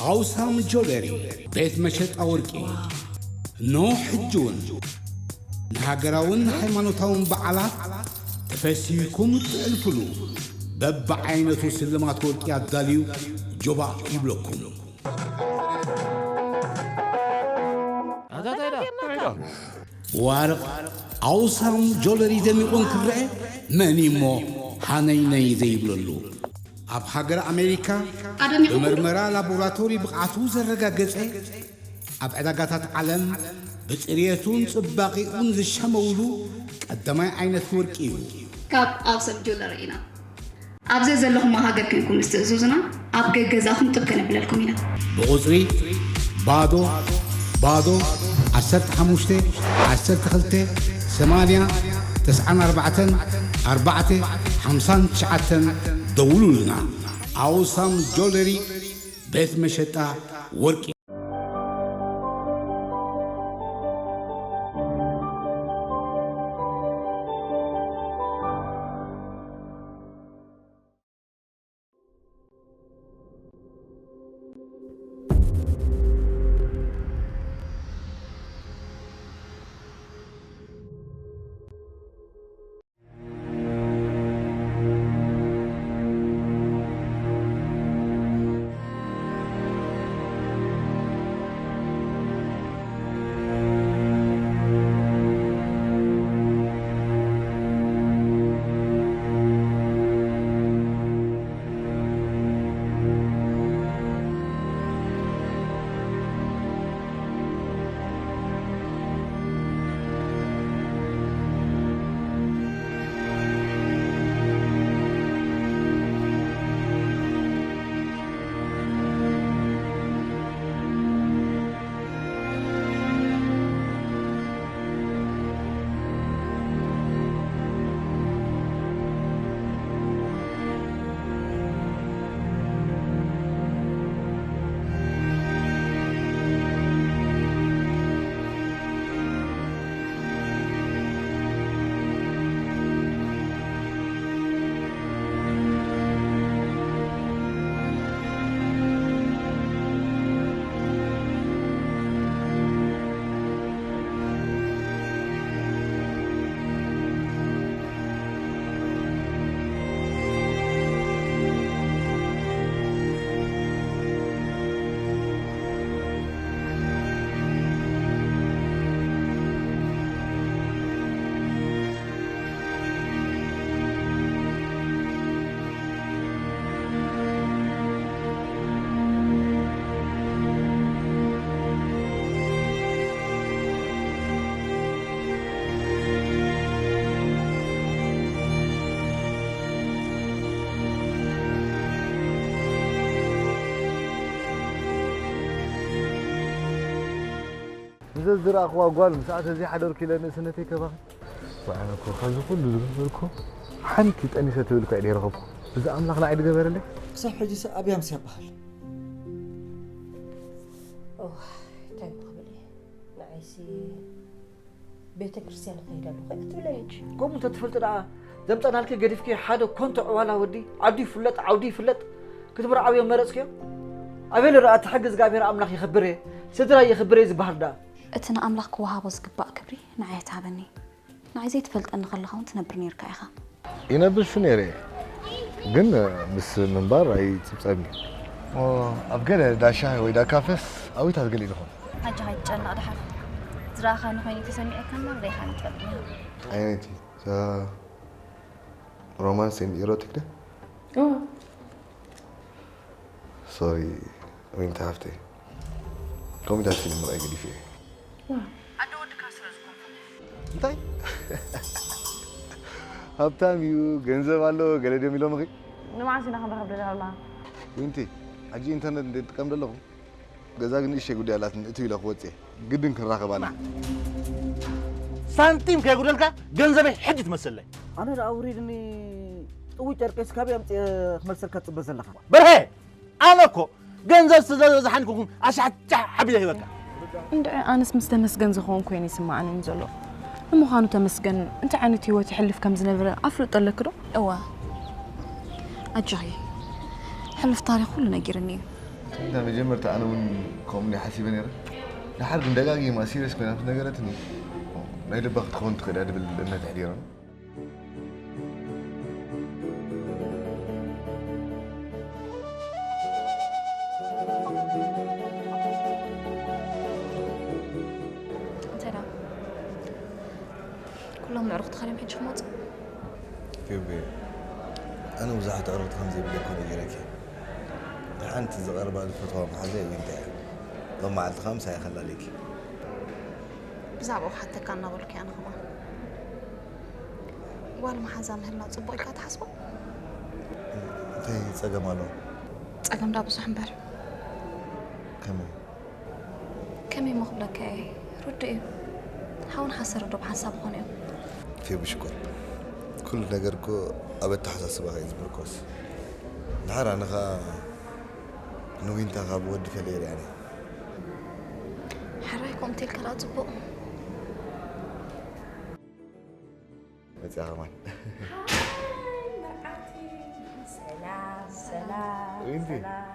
ኣውሳም ጆለሪ፣ ቤት መሸጣ ወርቂ። እነሆ ሕጂ እውን ንሃገራውን ሃይማኖታውን በዓላት ተፈሲህኩም እትሕልፉሉ በብዓይነቱ ስልማት ወርቂ ኣዳልዩ ጆባእ ይብለኩም። ብዋርቕ ኣውሳም ጆለሪ ደሚቑ እንክረአ መን እሞ ሃነይነይ ዘይብለሉ? ኣብ ሃገር ኣሜሪካ ኣደሚቑ ብመርመራ ላቦራቶሪ ብቕዓቱ ዘረጋገጸ፣ ኣብ ዕዳጋታት ዓለም ብጽርየቱን ጽባቐኡን ዝሸመውሉ ቀዳማይ ዓይነት ወርቂ እዩ። ካብ ኣውሳም ጆለሪ ኢና። ኣብ ዘዘለኹሞ ሃገር ኮይንኩም ምስ ትእዝዙና፣ ኣብ ገገዛኹም ጥብ ከነብለልኩም ኢና። ብቑጽሪ ባዶ ባዶ ዓሰርተ ሓሙሽተ ዓሰርተ ክልተ ሰማንያ ተስዓን ኣርባዕተን ኣርባዕተ ሓምሳን ትሽዓተን ደውሉልና። ኣውሳም ጆለሪ፣ ቤት መሸጣ ወርቂ። ንዘ ዝረኣኽዋ ጓል ምስኣ ተዘይሓደርኩ ኢለ ንእስነተይ ከባኺ። ኣነ እኮ ካብዚ ኩሉ ዝገበርኩ ሓንቲ ጠኒሰ ትብል እኳ እየ ረኸብኩ። እዚ ኣምላኽ ንዓይ ዝገበረለይ። ክሳብ ሕጂ ሰብ ኣብያምስ ይበሃል። ኦህ፣ እንታይ እሞ ክብል እየ? ንዓይሲ ቤተ ክርስቲያን እኸይድ ኣለኹ እያ ትብለኒ። ከምኡ እንተትፈልጢ ደኣ ዘምጸናልኪ ገዲፍኪ ሓደ ኮንቶ ዕዋላ ወዲ ዓዱ ይፍለጥ ዓውዱ ይፍለጥ ክትምርዓውዮ መረጽክዮ? ኣበይ ልረኣ እቲ ሕጊ እግዚኣብሔር ኣምላኽ የኽብር እየ፣ ስድራ የኽብር እየ ዝበሃል ደኣ? እቲ ንኣምላኽ ክወሃቦ ዝግባእ ክብሪ ንዓይ ኣይትሃበኒ። ንዓይ ዘይትፈልጠኒ ከለኻ እውን ትነብር ነይርካ ኢኻ። ይነብርሲ ነይረ እየ፣ ግን ምስ ምንባር ኣይጽብጸብን እዩ። እሞ ኣብ ገለ ዳሻሂ ወይ ዳካፈስ ኣዊታት ገሊኡ ዝኾን። ኣጆኻ ኣይትጨነቕ፣ ደሓር ዝረኣኻኒ ኮይኑ ተሰሚዑካ እምበር ርኢኻኒ ትፈልጥን ኢኻ። ኣየነይቲ? እዛ ሮማንስ ኤንድ ኢሮቲክ ዶ? እዎ። ሶሪ ዊንቲ ሃፍተይ፣ ኮሜድያት ፊልም ምርኣይ ገዲፈ እየ። ኣደ ወድካ ስለ ዝኾንኩ። እንታይ? ሃብታም እዩ፣ ገንዘብ ኣለዎ፣ ገለ ድዮም ኢሎምኺ? ንመዓስ ኢና ክንራኸብ ደሊኻ ኣለኻ? ዊንቲ፣ ሕጂ ኢንተርነት እንደ ትጥቀም ዘለኹ፣ ገዛ ግን ንእሽተይ ጉዳይ ኣላትኒ፣ እትው ኢለ ክወጽእ እየ። ግድን ክንራኸብ ኣለና። ሳንቲም ከይጉደልካ ገንዘበይ ሕጂ ትመልሰለይ። ኣነ ደኣ ውሪድኒ፣ ጥውይ ጨርቀይስ ካበይ ኣምጽኤ ክመልሰልካ ትጽበ ዘለኻ? በርሀ! ኣነ እኮ ገንዘብ ስለ ዝበዝሓኒ ኩን ኣሻሕቻሕ ኣቢለ ሂበካ። እንድዒ ኣነስ ምስ ተመስገን ዝኸውን ኮይኑ ይስምዓኒ ዘሎ። ንምዃኑ ተመስገን እንታይ ዓይነት ህይወት የሕልፍ ከም ዝነበረ ኣፍልጦ ኣለኪ ዶ? እወ። ኣጆኺ። ሕሉፍ ታሪኽ ኩሉ ነጊርኒ እዩ። እንዳ መጀመርታ ኣነ እውን ከምኡ እንዲየ ሓሲበ ነይረ። ደሓር ግን ደጋጊማ ሲሪየስ ኮይና ምስ ነገረትኒ፣ ናይ ልባ ክትኸውን ትኽእል እያ ዝብል እምነት ኣሕዲረኒ። እንታይ ደኣ? ኩሎም ኣዕሩኽትኻ ድዮም ሕጂ ክመጹ? ፌቤ፣ ኣነ ብዙሓት ኣዕሩኽቲ ከም ዘይብለይ እኮ ነጊረኪ። ደሓን እቲ ዝቐርባ ዝፈትዋ መሓዛይ ዊንታ እያ። ሎም መዓልቲ ከኣ ምሳይ ከላልየኪ። ብዛዕባኡ ክሓተካ እናበልኩ እየ ኣነ ከማን። ጓል መሓዛ ምህላው ጽቡቕ ኢልካ ትሓስቦ? እንታይ ጸገም ኣለዎ? ጸገም ደኣ ብዙሕ እምበር። ከመይ? ከመይ እሞ ክብለካ እየ? ርዱእ እዩ። ሓውን ሓሰር ዶ ብሓንሳብ ይኾኑ እዮም? ፌቡ ሽኮር፣ ኩሉ ነገር እኮ ኣብ ኣተሓሳስባኻ እዩ ዝምርኮስ። ድሓር ኣነ ኸኣ ንዊንታ ካብ ወዲ ፈለየ ርኣኒ። ሕራይ ከምኡ እንተልካ ደኣ ጽቡቕ። መጽኣ ከማን። ሃይ መርዓቲ። ሰላም፣ ሰላም፣ ዊንቲ። ሰላም።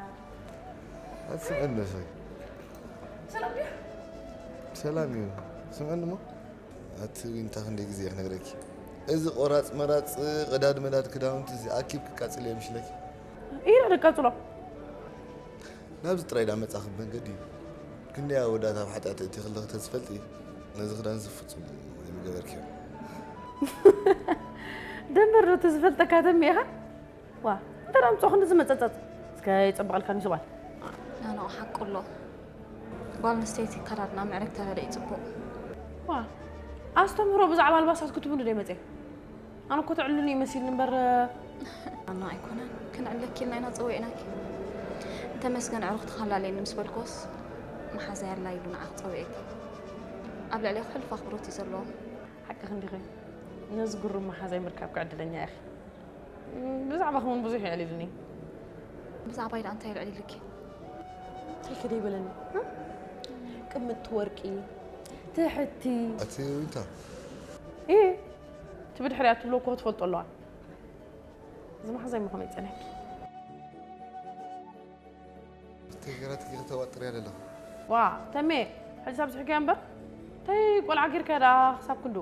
ኣትስምዕኒ ሰይ። ሰላም ድያ? ሰላም እዩ። ስምዕኒ እሞ፣ ኣቲ ዊንታ ክንደይ ግዜ እየ ክነግረኪ? እዚ ቆራጽ መራጽ፣ ቅዳድ መዳድ ክዳውንቲ እዚ ኣኪብ ክቃጽል እየ ምሽለኪ። ኢረ ደቃጽሎ። ናብዚ ጥራይ ዳመጻኺ ብመንገዲ እዩ። ክንደይ ኣወዳት ኣብ ሓጢኣት ኣእቲኺ ኣለኺ ተዝፈልጢ፣ ነዚ ክዳንዚ ፍጹም ኣይምገበርክዮን። ደንበር ዶ ተዝፈልጠካ ተሜኻ? ዋ፣ እንተ ደኣ ኣምጾ ክንዲ ዝመጸጸጽ። እስከ ይጸብቐልካኒ ስባል። ኣነ ሓቁ ኣሎ። ጓል ኣንስተይቲ ኣከዳድና ምዕርግ ተበለ እዩ ጽቡቕ። ዋ፣ ኣስተምህሮ ብዛዕባ ኣልባሳት ክትብሉ ዶ ይመጽእ? ኣነ እኮ ተዕልሉኒ እዩ መሲልኒ እምበር። ኣና ኣይኮነን፣ ክንዕለኪ ኢልና ኢና ጸዊዕናኪ። ተመስገን ኣዕሩኽትኻ ኣላለየኒ ምስ በልኩስ፣ መሓዛይ ኣላ ኢሉ ንዓኺ ጸዊዑኪ። ኣብ ልዕሌኺ ሕሉፍ ኣኽብሮት እዩ ዘለዎ። ሓቅኺ እንዲኺ። ነዚ ግሩም መሓዛይ ምርካብኪ ዕድለኛ ኢኺ። ብዛዕባኺ እውን ብዙሕ የዕሊሉኒ። ብዛዕባይ ደኣ እንታይ የልዕሊሉኪ? እንታይ ከ ደይበለኒ? ቅምጥቲ ወርቂ፣ ትሕቲ። ኣቲ ዊንታ። እ፣ እቲ ብድሕሪኣ ትብሎ እኮ ትፈልጦ ኣለዋ። እዚ መሓዛይ እሞ ከመይ ጸኒሕኪ? እንታይ ገይራትኪ ከተዋጥርያ ዘለኹ? ዋ፣ ተሜ፣ ሕጂ ሳብ ዝሕግያ እምበር፣ እንታይ ቆልዓ ጌርካ ደኣ ክሳብ ክንዱ?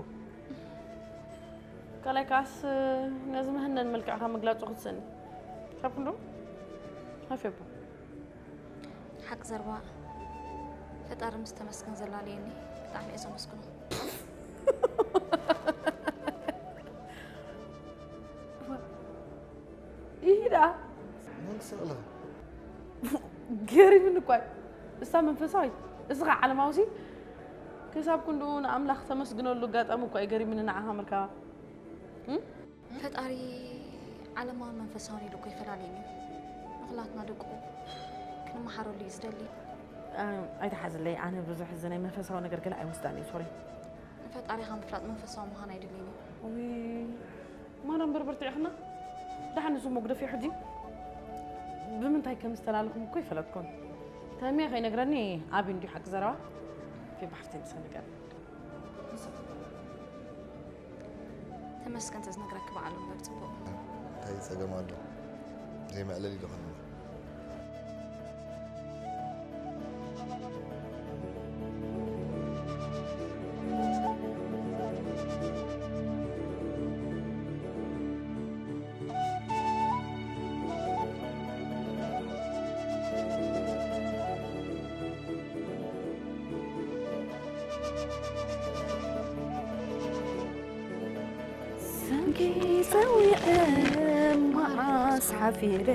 ካልኣይ ከኣስ፣ ነዚ መህነን መልክዕካ ምግላጹ ክትስእኒ። ክሳብ ክንዱ? ሃፊ ኣቦ። ሓቂ ዘረባ፣ ፈጣሪ ምስ ተመስገን ዘላለየኒ፣ ብጣዕሚ እየ ዘመስግኖ። ኢዳ። መን ትስቕ ኣለኻ? ገሪምኒ እኳ እዩ። እሳ መንፈሳዊ፣ እዚ ኸዓ ዓለማዊ ሲ፣ ክሳብ ክንድኡ ንኣምላኽ ተመስግነሉ ኣጋጣሚ እኳ እዩ ገሪምኒ ንዓኻ ምርካባ። እም? ፈጣሪ ዓለማውን መንፈሳውን ኢሉ እኮ ይፈላልየኒ እዩ። ንኹላትና ደቁ ክንመሃረሉ እዩ ዝደሊ። እ፣ ኣይትሓዝለይ፣ ኣነ ብዙሕ እዚ ናይ መንፈሳዊ ነገር ገለ ኣይወስዳን እየ፣ ሶሪ። ንፈጣሪኻ ምፍላጥ መንፈሳዊ ምዃን ኣይድልን እዩ። ውይ፣ ማና እምበር በርቲዕኽና። ደሓን ንሱ መጉደፊ ሕጂ ብምንታይ ከም ዝተላለኹም እኮ ይፈለጥኩን። ተሜ ከይነግረኒ ኣብ እንዲዩ ሓቂ ዘረባ። ፌባ ሓፍተይ ንስኺ ንገሪ። ተመስገን ተዝነግረኪ በዓሉ እምበር ጽቡቕ። እንታይ ጸገም ኣሎ? ዘይመዕለሊ ዶ ኾነ? ስምኪ ጸዊዐ መዓስ ሓፊረ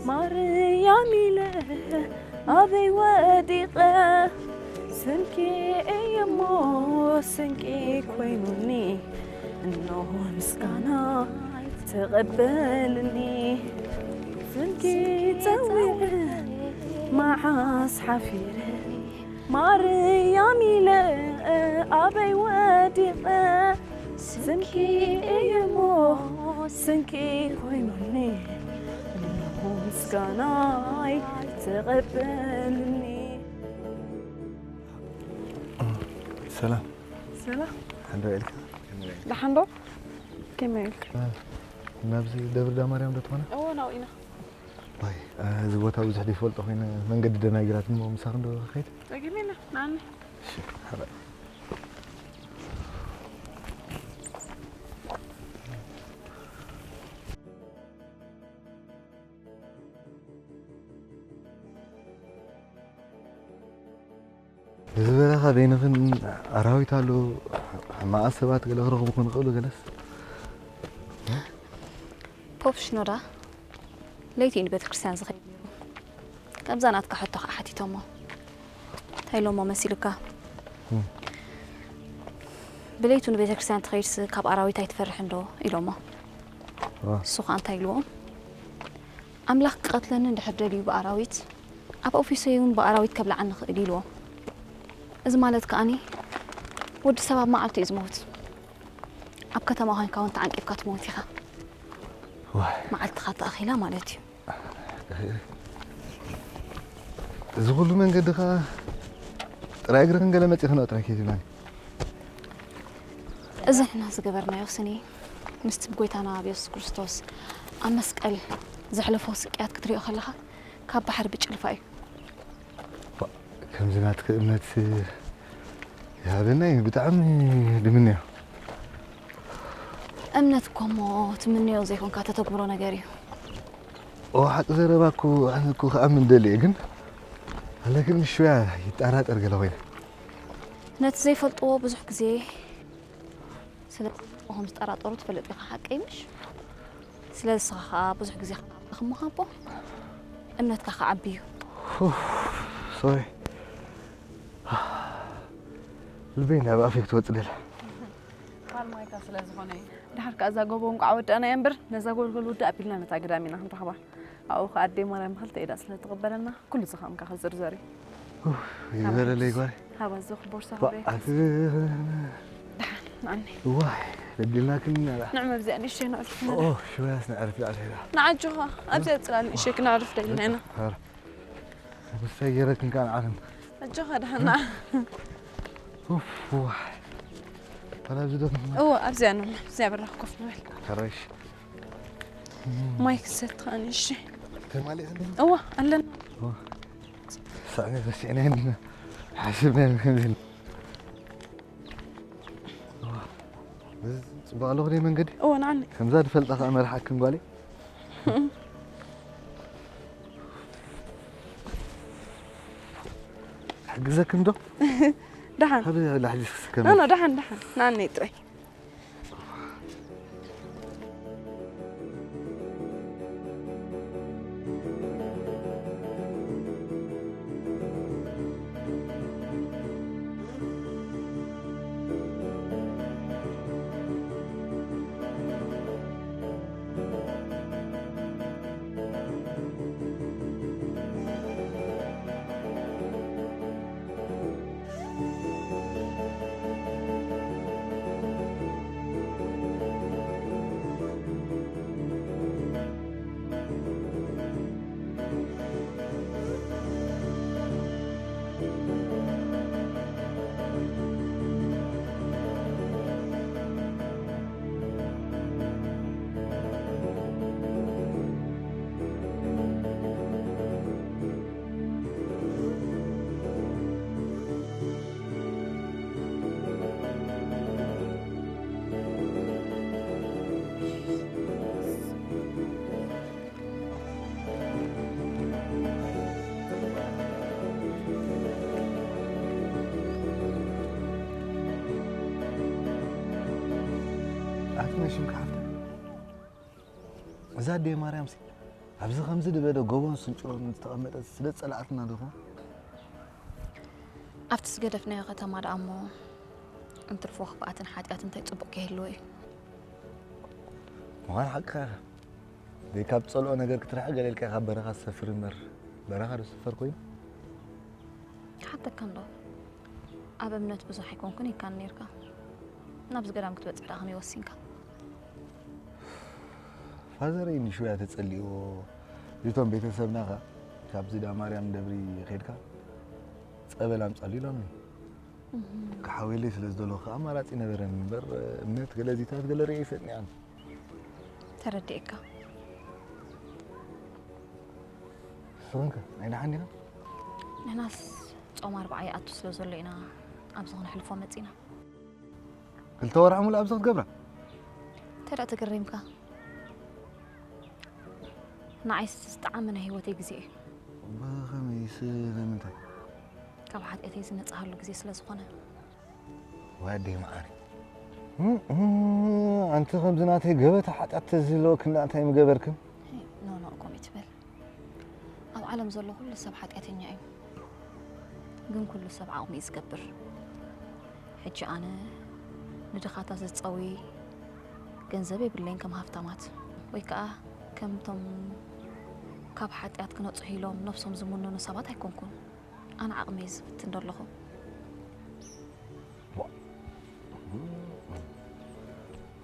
ማርያም ኢለ ኣበይ ወዲቐ ስምኪ እየሞ ስንቂ ኮይኑኒ እነሆ ምስጋና ተቐበልኒ ስምኪ ጸዊዐ መዓስ ሓፊረ ማርያም ኢለ ኣበይ ወዲቐ ስምኪ እየሞ ስንቂ ኮይኑኒ እነሆ ምስጋናይ ተቐበልኒ። ሰላም። ሰላም። ሓንዶ ኢልካ? ደሓን ዶ? ከመይ ኢልካ? ናብዚ ደብር ዳማርያም ዶ ትኾነ? እወ፣ ናብኡ ኢና። እዚ ቦታ ብዙሕ ዘይፈልጦ ኮይነ መንገዲ ደናጊራት እሞ ምሳኽ እንዶ ከይድ። ጸገም የለን፣ ንኣኒ። እሺ፣ ሓራይ። እዚ በረኻ በይንኽን ኣራዊት ኣሎ፣ ሕማቓት ሰባት ገለ ክረኽቡ ክኽእሉ ገለስ። ፖፕ ሽኖዳ ለይቲ እዩ ንቤተ ክርስቲያን ዝኸይድ ነይሩ። ከምዛ ናትካ ሕቶ ከዓ ሓቲቶሞ። እንታይ ኢሎሞ መሲሉካ? እም። ብለይቱ ንቤተ ክርስቲያን ትኸይድስ ካብ ኣራዊት ኣይትፈርሕን ዶ? ኢሎሞ። ዋ። እሱ ከዓ እንታይ ኢልዎም? ኣምላኽ ክቐትለኒ እንድሕር ደልዩ ብኣራዊት፣ ኣብ ኦፊሰይ እውን ብኣራዊት ከብልዓኒ ይኽእል ኢልዎም። እዚ ማለት ከኣኒ ወዲ ሰብ ኣብ መዓልቱ እዩ ዝመውት። ኣብ ከተማ ኮይንካ እውን ተዓንቂፍካ ትመውት ኢኻ። ዋይ። መዓልትኻ ተኣኺላ ማለት እዩ። እዚ ኩሉ መንገዲ ኸኣ ጥራይ እግርኽን ገለ መጺኽን ጥራይ ከይትብላኒ። እዚ ንሕና ዝገበርናዮ ስኒ ምስቲ ብጎይታና ኣብ የሱስ ክርስቶስ ኣብ መስቀል ዘሕለፎ ስቅያት ክትሪኦ ከለኻ ካብ ባሕሪ ብጭልፋ እዩ። ባ-፣ ከምዚ ናትኪ እምነት ይሃበና እዩ፣ ብጣዕሚ ድምንዮ። እምነት እኮ እሞ ትምንዮ ዘይኮንካ ተተግብሮ ነገር እዩ። ኦ፣ ሓቂ ዘረባ እኮ ኣነ እኮ ክኣምን ደልየ፣ ግን ኣለክን ሽውያ ይጠራጠር ገለ ኮይነ። ነቲ ዘይፈልጥዎ ብዙሕ ግዜ ስለ ዝኾም ዝጠራጠሩ ትፈልጥ ኢኻ፣ ሓቀይ ምሽ? ስለዚ ንስኻ ኸኣ ብዙሕ ግዜ ክትዓቢ እሞ እምነትካ ክዓቢ እዩ። ኡፍ፣ ሶሪ። ልበይ ናብ ኣፈይ ክትወጽእ ደላ። ቃል ማይካ ስለ ዝኾነ እዩ። ድሓር ከኣ እዛ ጎቦ እንቋዕ ወዳእናያ እምበር፣ ነዛ ጎልጎል ውድእ ኣቢልና ነታ ገዳም ኢና ክንረኽባ። ኣብኡ ኸኣ ኣደይ ማርያም ብኽልተ ኢዳ ስለ ትቕበለና፣ ኩሉ ዝኸምካ ክዝርዘር እዩ። ኡፍ፣ ይበለለይ ጓል። ሃባ፣ እዚ ቦርሳ ባ-፣ ክብረይ። ኣት-፣ ደሓን፣ ንኣኒ። ዋይ፣ በዲልናክን ኢና። ንዕመ ኣብዚኣ ንእሽተይ ነዕርፍ ኦ፣ ንበል። ሽወያስ ነዕርፍ፣ ነዕርፍ ኢና። ንዓጆኻ፣ ኣብዚኣ ጽላል ንእሽተይ ክነዕርፍ ደሊና ኢና። ኧረ፣ ምሳይ ገይረክን ከኣ ንዓኽን። ኣጆኻ፣ ደሓን ንዓ። ኡፍ፣ ዋይ። ዋላ ኣብዚ ዶ እወ፣ ኣብዚኣ ንብላ፣ ኣብዚኣ በራኽ ኮፍ ንበል። ሕራይ እሺ። ማይ ክሰቲ ከኣ ንእሽተይ። ተማሊእክን ዶ? እወ፣ ኣለና። እወ። ሳዕቤን ረሲዕናዮ እንዲና። ሓሲብናዮ ከምዚ ኢልና። እወ። በዚ ጽቡቕ ኣለኹ ደይ መንገዲ? እወ፣ ንዓኒ። ከምዛ ዝፈልጣ ከኣ መርሓክን ጓለይ። ሕግዘክን ዶ? ደሓን። ሓደ ላሕዚ ክስከመ። ኖ፣ ኖ፣ ደሓን፣ ደሓን። ንዓኒ ጥራይ። ኣቲ መሽም ክሓፍተ እዛ ኣደይ ማርያምሲ ኣብዚ ከምዚ ዝበለ ጎቦን ስንጭሮን ዝተቐመጠት ስለ ዝጸልኣትና ዶ ይኾን? ኣብቲ ዝገደፍናዮ ከተማ ደኣ እሞ እንትርፎ ክፍኣትን ሓጢኣትን እንታይ ጽቡቕ ከይህልዎ እዩ? ምዃን ሓቅኻ ኢኻ። ደይ ካብ ጸልኦ ነገር ክትርሕቕ ገለ ኢልካ ካብ በረኻ ዝሰፍር እምበር፣ በረኻ ዶ ዝስፈር ኮይኑ? ይሓተካ እንዶ፣ ኣብ እምነት ብዙሕ ኣይኮንኩን ኢልካኒ ነይርካ። ናብዚ ገዳም ክትበጽሕ ደኣ ከመይ ወሲንካ? ፋዘረይ ንሽውያ ተጸሊእዎ፣ እቶም ቤተሰብና ከኣ ካብዚ ዳ ማርያም ደብሪ ኸይድካ ጸበል ኣምጻሉ ኢሎምኒ። እህ። ክሓውየለይ ስለ ዝደለኹ ከኣ ኣማራጺ ነበረኒ እምበር፣ እምነት ገለ ዚታት ገለ ርእየ ኣይፈልጥን እየ ኣነ። ተረዲኤካ። ሮንከ ናይ ደሓን ዲኻ? ንሕናስ ጾም ኣርብዓ ይኣቱ ስለ ዘሎ ኢና ኣብዚ ክነሕልፎ መጺና። ክልተ ወርሒ ሙሉእ ኣብዚ ክትገብራ? እንታይ ደኣ ተገሪምካ? ንዓይስ ዝጠዓመ ናይ ህይወተይ ግዜ እዩ። ብኸመይስ? ንምንታይ? ካብ ሓጢኣተይ ዝነጻሃሉ ግዜ ስለ ዝኾነ። ዋደይ መዓሪ። ኣንቲ ከምዚ ናተይ ገበታ ሓጢኣት ተዝህልወክን ደኣ እንታይ ምገበርክን? ኖ ኖ፣ ከምኡ ትበል። ኣብ ዓለም ዘሎ ኩሉ ሰብ ሓጢኣተኛ እዩ። ግን ኩሉ ሰብ ዓቕሙ እዩ ዝገብር። ሕጂ ኣነ ንድኻታት ዝጸዊ ገንዘብ የብለይን ከም ሃፍታማት፣ ወይ ከኣ ከምቶም ካብ ሓጢኣት ክነጽሁ ኢሎም ነብሶም ዝምንኑ ሰባት ኣይኮንኩን። ኣነ ዓቕመይ ዝፍትን ዘለኹ።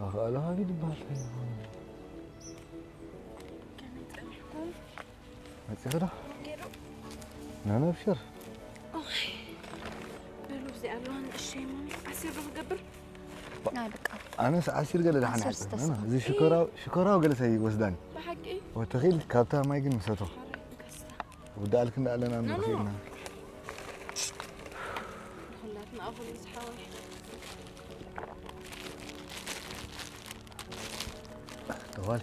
ኣኽኣሎ ሃቢ ዝበሃል እንታይ ይኸውን? መጺኺ ዶ? ናና ብሽር። በሉ እዚኣ ኣለዋ ንእሸይ ማሚ። ዓሲር ዶ ክገብር? ናይ በቃ ኣነስ ዓሲር ገለ ደሓን ዓሲር ይሓጽብ። ዝተስፋ። እዚ ሽኮራው ሽኮራው ገለሰ ይወስዳኒ። ብሓቂ ወተኺል ካብታ ማይ ግን ምሰቶ። ሓራይ እንከስታ ውዳኣልክን ደኣ ኣለና ኖ፣ ኖ። ንኽኢልና። ንኹላትና ኣኹል ዝሓወይ ተዋል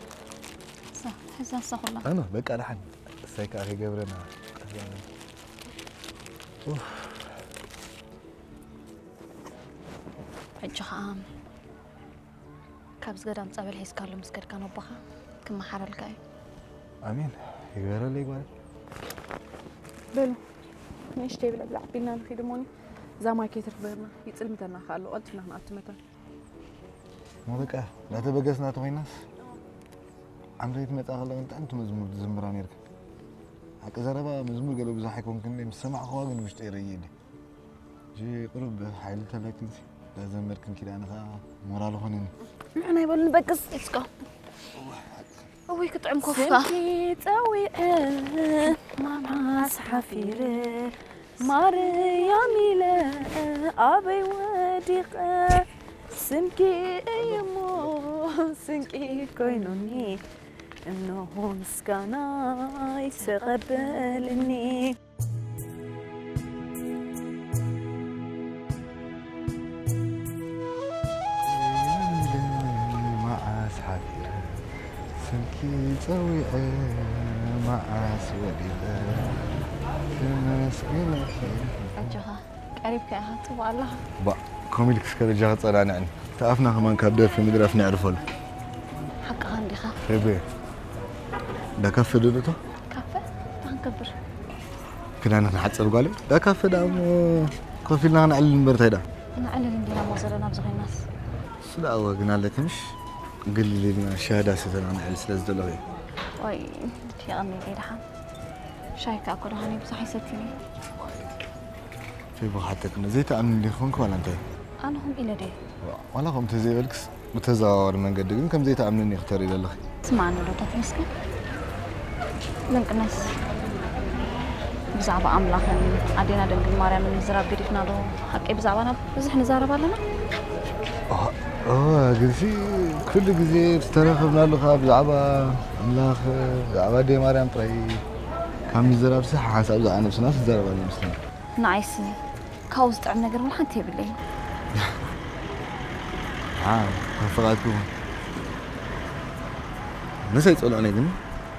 እሳ ሕዛ እሳ ኩላ ኣኖ በቃ ደሓን እሳይ ከዓ ከይገብረና። ሕጂ ከዓ ካብዚ ገዳም ጸበል ሒዝካሉ ምስ ከድካ ነቦኻ ክመሓረልካ እዩ። ኣሜን። ይግበረለይ ጓል። በሉ ንእሽተይ ብለ ብዛዕ ቢልና ንኺድ እሞኒ እዛ ማርኬት ርክበርና ይጽልምተና ከኣሎ ቀልጥፍና ክንኣቱ መታን ሞ በቃ እንዳተበገስና ተኾይናስ ዓምረይ ትመጻ ከለኽን ጥዕምቲ መዝሙር ትዝምራ ነርክን። ሓቂ ዘረባ መዝሙር ገለ ብዙሕ ኣይኮንክን ምስ ሰማዕኽዋ ግን ውሽጠይ ረይድ። ሕጂ ቁሩብ ሓይሊ ተለክንሲ ዳዘመርክን ኪዳነ ኸዓ ሞራል ኾነኒ። ንሕና ይበሉ ንበግስ እስኮ እውይ ክጥዕም ኮፍካ ስምኪ ጸዊዐ ማማስ ሓፊረ ማርያም ኢለ ኣበይ ወዲቐ ስምኪ እዩሞ ስንቂ ኮይኑኒ እነሆ ምስጋናይ ተቐበልኒ። መዓስ ሓፊረ ስምኪ ጸዊዐ መዓስ ወዲቐ ክመስግነኪ። ኣጆኻ ቀሪብካ ኢኻ ጽቡቕ ኣለኻ። ባ ኮሚል ክስከ በጃ ክጸናንዕኒ ተኣፍና ከማን ካብ ደርፊ ምድራፍ ነዕርፈሉ። ሓቅኻ እንዲኻ። ፌቤ ዳካፈ ዶዶቶ ካፈ እንታይ ክንገብር? ክዳንክ ንሓጽር ጓለ ዳካፈ ዳ እሞ ኮፍ ኢልና ክንዕልል እምበር እንታይ ዳ ንዕልል እንዲና እሞ ዘለና ኣብዚ ኮይናስ እሱ ደኣ እወ ግን ኣለኪ ምሽ ግልል ኢልና ሻዳ ሰተና ንዕል ስለ ዝደለኹ እየ። ወይ የቐኒ ደሓን ሻይ ከኣ እኮ ደሓን ብዙሕ ኣይሰትን እየ። ፌቦ ሓተክ ነዘይ ተኣምን እንዲኹንክ ዋላ እንታይ ኣነ ከምኡ ኢለ ድየ? ዋላ ከምኡ ተዘይበልክስ ብተዘዋዋሪ መንገዲ ግን ከም ዘይተኣምንኒ ክተርኢ ዘለኺ። ስማዕኒ ዶ ተመስገን። ለንቅነስ ብዛዕባ ኣምላኽን ኣዴና ድንግል ማርያምን ምዝራብ ገዲፍና ዶ ሓቀይ ብዛዕባና ብዙሕ ንዛረብ ኣለና? እወ ግንሲ ኩሉ ግዜ ዝተረኸብናሉ ከዓ ብዛዕባ ኣምላኽ ብዛዕባ ኣደይ ማርያም ጥራይ ካብ ምዝራብሲ ሓንሳብ ብዛዕባ ነብስና ትዛረብ ኣለ ምስለና። ንዓይስ ካብኡ ዝጥዕም ነገር እውን ሓንቲ የብለይን። ፍቓድኩም መስ ኣይጸልዖነ ግን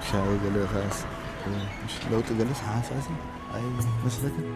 ሻሂ ገለ ኻስ ለውጢ ገለስ ሓንሳሲ ኣይመስለክን?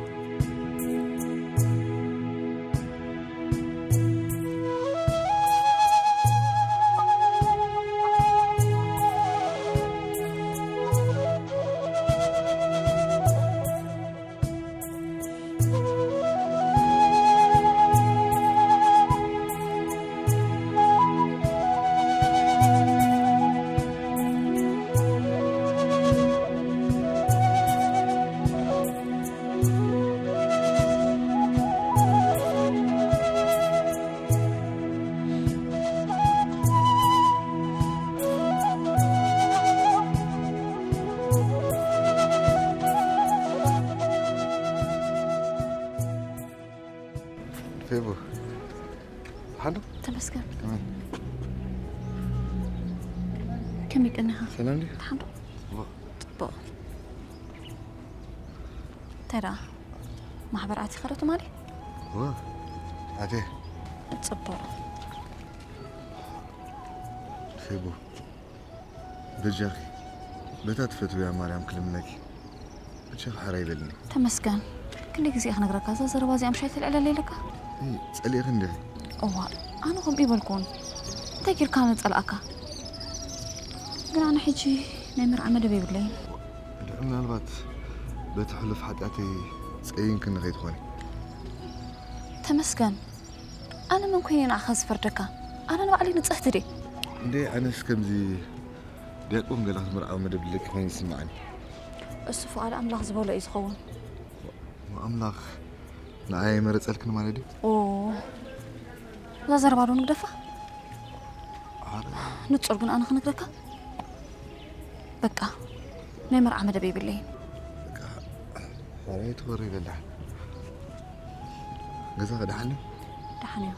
ፌቡ ሓንዶ ተመስገን። ከመይ ከመይ ቀኒኻ? ሰላም ድዩ? ሓንዶ ጽቡቕ። እንታይ ደኣ? ማሕበር ኣቲኻ ዶ ትማሊ? ወ ኣቴ ጽቡቕ። ፌቡ፣ በጃኺ በታ ትፈትውያ ማርያም ክልምነኪ፣ በጃኺ ሓራ ይበልኒ። ተመስገን። ክንደይ ግዜ ክነግረካ፣ እዛ ዘረባ እዚኣ ምሻይ ተልዕለለ ኢለካ? እይ፣ ጸሊእኺ እንዲኺ? እዋ፣ ኣነ ከምኡ ይበልኩን። እንታይ ጌርካ ነጸላእካ? ግን ኣነ ሕጂ ናይ መርዓ መደብ የብለይን። ድሕሪ ምናልባት በቲ ሕሉፍ ሓጢኣተይ ጸይንክኒ ከይትኾኒ። ተመስገን። ኣነ መን ኮይነ ንዓኻ ዝፈርደካ? ኣነ ንባዕለይ ንጽህቲ ድየ? እንዴ፣ ኣነስ ከምዚ ዲያቆን ገለ ክትምርዓዊ መደብ ድለኪ ኮይኑ ይስምዓኒ። እሱ ፍቓድ ኣምላኽ ዝበሎ እዩ ዝኸውን። ኣምላኽ ንዓይ ኣይመረጸልክን ማለት ድዩ? ኦ፣ እዛ ዘረባ ዶ ንግደፋ? ኣረ፣ ንጹር ግን ኣነ ክነግረካ፣ በቃ ናይ መርዓ መደብ የብለይን። በቃ፣ ሕራይ ትወሪ በላ። ገዛ ከደሓኒ? ደሓን እዩ።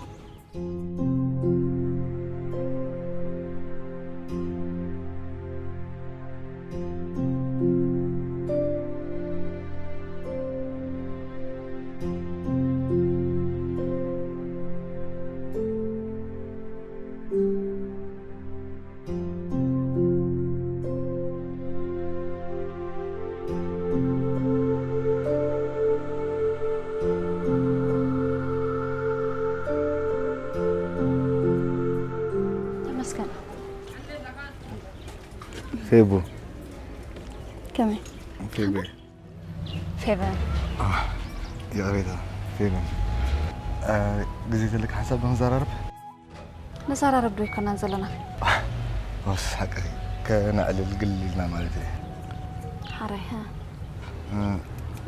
ተመስገን። ፌቡ። ከመይ? ፌቡ። ፌቨን። ይቕሬታ ፌቡ። ግዜ ተለካ ሓሳብ ዶ ንዘራረብ? ነዘራረብ ዶ ኣይኮናን ዘለና? ወስ ሓቂ ከነዕልል ግል ኢልና ማለት እዩ። ሓራይ፣ ሀ?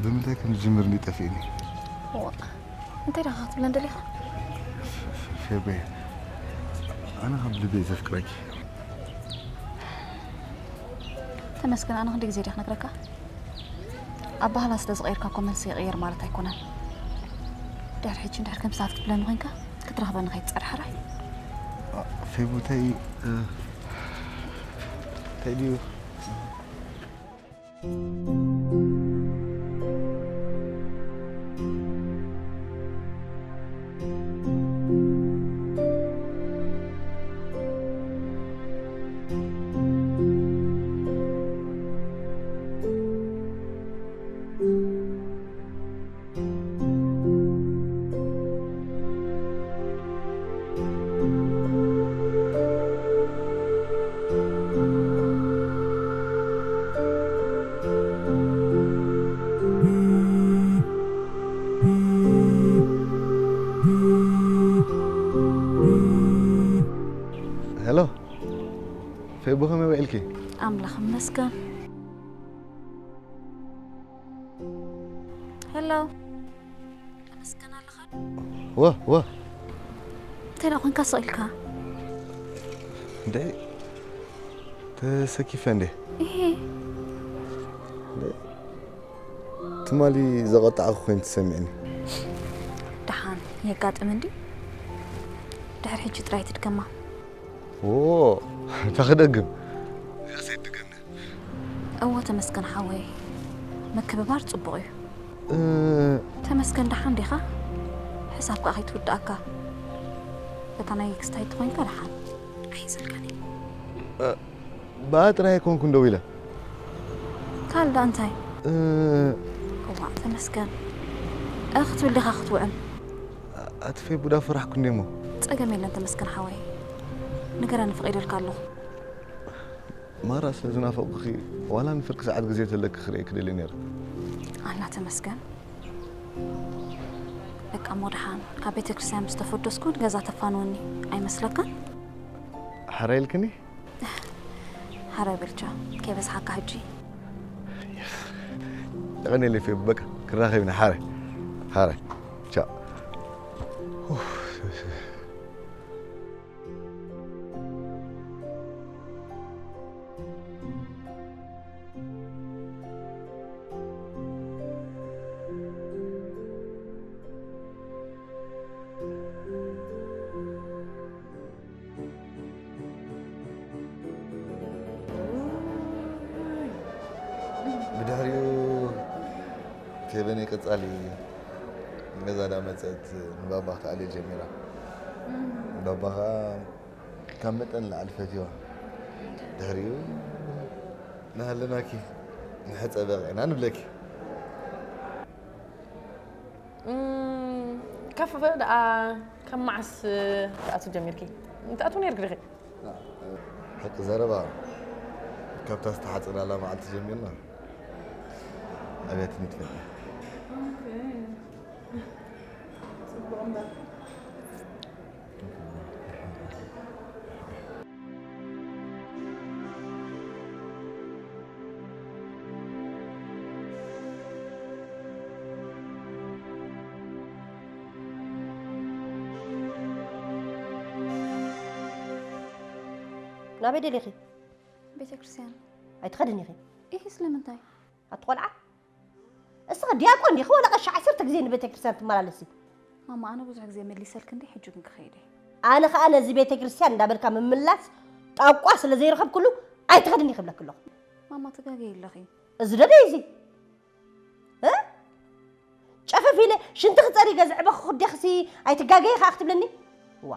ብምንታይ ከም ዝጅምር እንዲ ጠፊእኒ። እዋ፣ እንታይ ደኻ ክትብለን ደሊኻ? ፌቡ፣ ኣነ ካብ ልቢ ዘፍቅረኪ። ተመስገን፣ ኣነ ክንደይ ግዜ ድየ ክነግረካ? ኣባህላ ስለ ዝቐየርካ እኮ መልሲ ይቕየር ማለት ኣይኮነን። ድሕሪ ሕጂ እንድሕር ከምዚ ክትብለኒ ኮይንካ ክትረኽበኒ ከይትጸር ሓራይ። ፌቡ፣ እንታይ እንታይ ድዩ? ሄሎ ፌቡ፣ ከመይ ውዒልኪ? ኣምላኽ ይመስገን። ሄሎ፣ ተመስገን ኣለኻ? ወ ወ እንታይ ደኣ ኮንካ ስቕ ኢልካ? እንዴ፣ ተሰኪፈ እንዴ? እሄ፣ ትማሊ ዘቐጣዕኩ ኮይኑ ተሰሚዕኒ። ደሓን የጋጥም እንዲ። ድሕሪ ሕጂ ጥራይ ትድገማ። ዎ፣ እንታይ ክደግም? እዚኣስ ኣይትድገምኒ። እወ ተመስገን ሓወይ፣ ምክብባር ጽቡቕ እዩ። እ፣ ተመስገን ደሓን ዲኻ? ሕሳብ ከኣ ከይትውድኣካ። በታ ናይ ክስታይ ተኾይንካ ደሓን። ኣይሕዘልካን እየ። ብኣ ጥራይ ኣይኮንኩን ደው ኢለ። ካልእ ደኣ እንታይ? እ፣ እዋእ ተመስገን። እ ክትብል ዲኻ ክትውዕል? ኣቲ ፌቡ፣ ዳ ፈራሕኩ እንዴ እሞ። ጸገም የለን ተመስገን ሓወይ። ንገረኒ፣ ፈቒደልካ ኣለኹ። ማራ ስለ ዝናፈቕኩኺ፣ ዋላ ንፍርቂ ሰዓት ግዜ ተለኪ ክርእየኪ ደልየ ነይረ። ኣላ ተመስገን። በቃ እሞ ደሓን ካብ ቤተ ክርስቲያን ምስ ተፈደስኩ ንገዛ ተፋንወኒ ኣይመስለካን? ሓራይ ኢልክኒ? ሓራይ በልቻ ከይበዝሓካ ሕጂ። የቐኔለይ ፌቡ፣ በቃ ክራኸብ ኢና። ሓራይ፣ ሓራይ። ቻው። ብድሕሪኡ ፌቡ በይነይ ቀጻሊ ገዛ ዳ መጸት ንባባ ክኣልዮ ጀሚራ። ባባ ኸኣ ካብ መጠን ንላዕሊ ፈትዋ። ድሕሪኡ ናሃለናኪ ንሕጸ በቂዕና ንብለኪ። እም፣ ከፍ ደኣ ከም መዓስ ትኣቱ ጀሚርኪ? ትኣቱ ነይርኪ ዲኺ? ሓቂ ዘረባ ካብታ ዝተሓጽናላ መዓልቲ ጀሚርና ኣብያትኒ ትፈልጥ። ናበይ ደሊኺ? ቤተክርስትያን ኣይትኸድን ኢኺ። ኢሂ ስለምንታይ? ኣቲ ቆልዓ፣ እስኺ ዲያቆን ዲኺ ወላ ቀሺ ዓሰርተ ግዜ ንቤተ ክርስቲያን ትመላለሲ? ማማ ኣነ ብዙሕ ግዜ መሊሰልኪ እንዲ ሕጂ ግን ክኸይድ እየ። ኣነ ኸኣ ነዚ ቤተ ክርስቲያን እንዳበልካ ምምላስ ጣቋ ስለ ዘይረኸብክሉ ኣይትኸድን ኢኺ ብለኪ ኣለኹ። ማማ ትጋገይ ኣለኺ። እዚ ዶ ደይ እዚ እ? ጨፈፍ ኢለ ሽንቲ ክጸሪ ገዝዕ በኽኹ ዴኽሲ ኣይትጋገይ ኸኣ ክትብለኒ? ዋ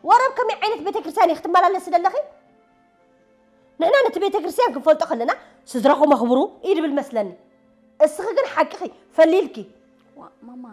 ወረብ ከመይ ዓይነት ቤተ ክርስቲያን ኢኺ ክትመላለሲ ዘለኺ? ንሕና ነቲ ቤተ ክርስቲያን ክንፈልጦ ከለና ስድራኹም ኣኽብሩ እዩ ድብል መስለኒ። እስኺ ግን ሓቅኺ ፈሊልኪ። ዋ ማማ